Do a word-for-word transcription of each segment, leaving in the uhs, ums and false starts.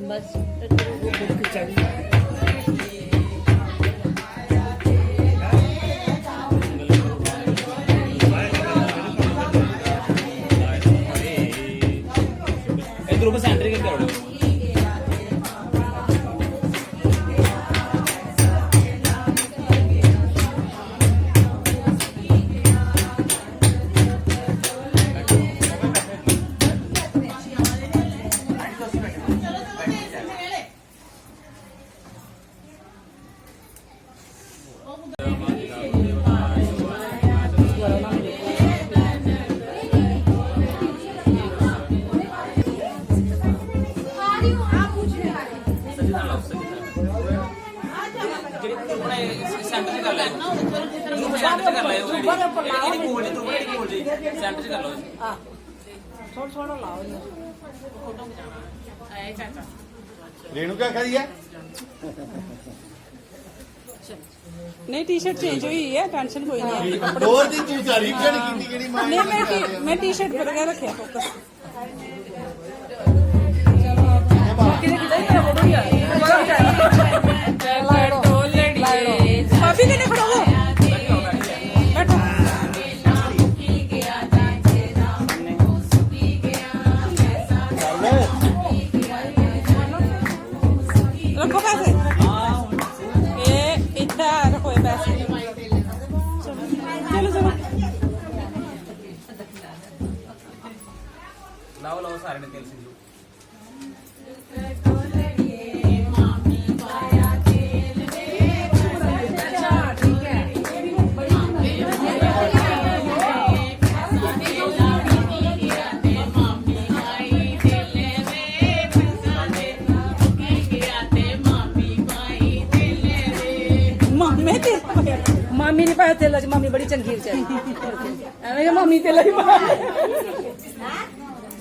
बस। इधर ऊपर सेंटर के करो। सेंटर च कर लो, सेंटर च कर लो। रेणुका खड़ी है। नहीं, टी शर्ट चेंज हुई है, टेंशन कोई नहीं है। दो दिन तू सारी घड़ी की घड़ी मार नहीं, मैं टी, मैं टी शर्ट पर गै रखेआ फोकस। भाभी कन्नै खड़ो हो। बैठो। रखो पैसे। ए, इत्थै रखो ए पैसे। चलो, चलो। लाओ, लाओ, सारे ने तेल सिंधु। मामे ते, मामी ने पाया तेला च, मामी बड़ी चंगी बेचारी। एवें गै मामी तेला च पाया।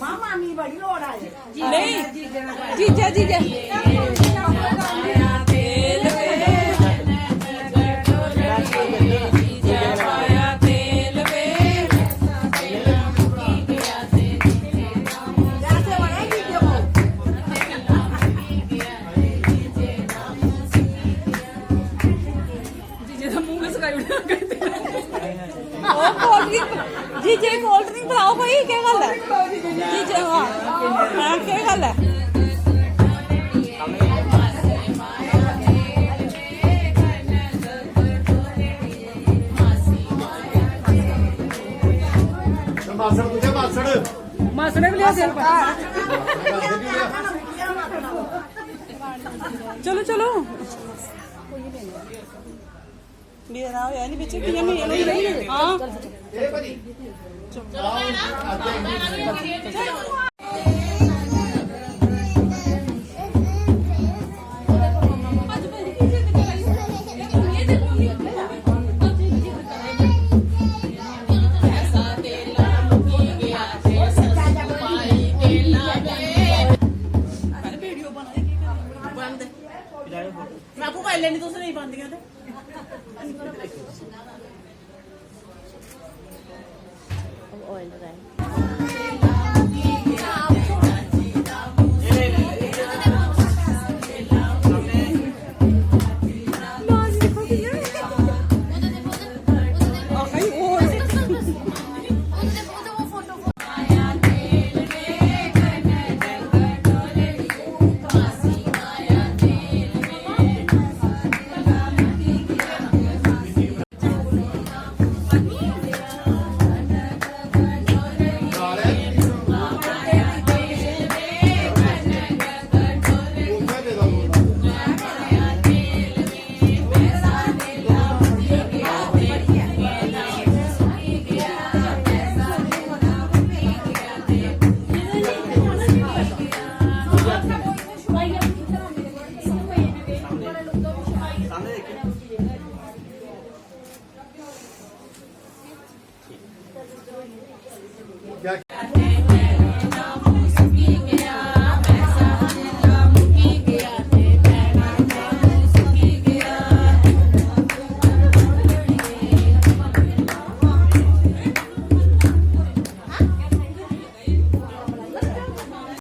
मामा मी बड़ी लोड़ आए। नहीं, जीजा, जीजा। जीजे दा मुंह गै सकाई ओड़ेआ। ओ कोल्ड ड्रिंक, जीजे कोल्ड ड्रिंक पिलाओ कोई, केह् गल्ल ऐ? जीजे, हां। हां, केह् गल्ल ऐ? मासड़ कुत्थै मासड़? मासड़ ने बी लिया सिर पर। चलो, चलो। मेरा नाम है नहीं, बच्चे, कि'यां मेल होई? हां। मैं आपको कर लेनी, तुस नहीं पांदियां ते। ऑयल लगाएं।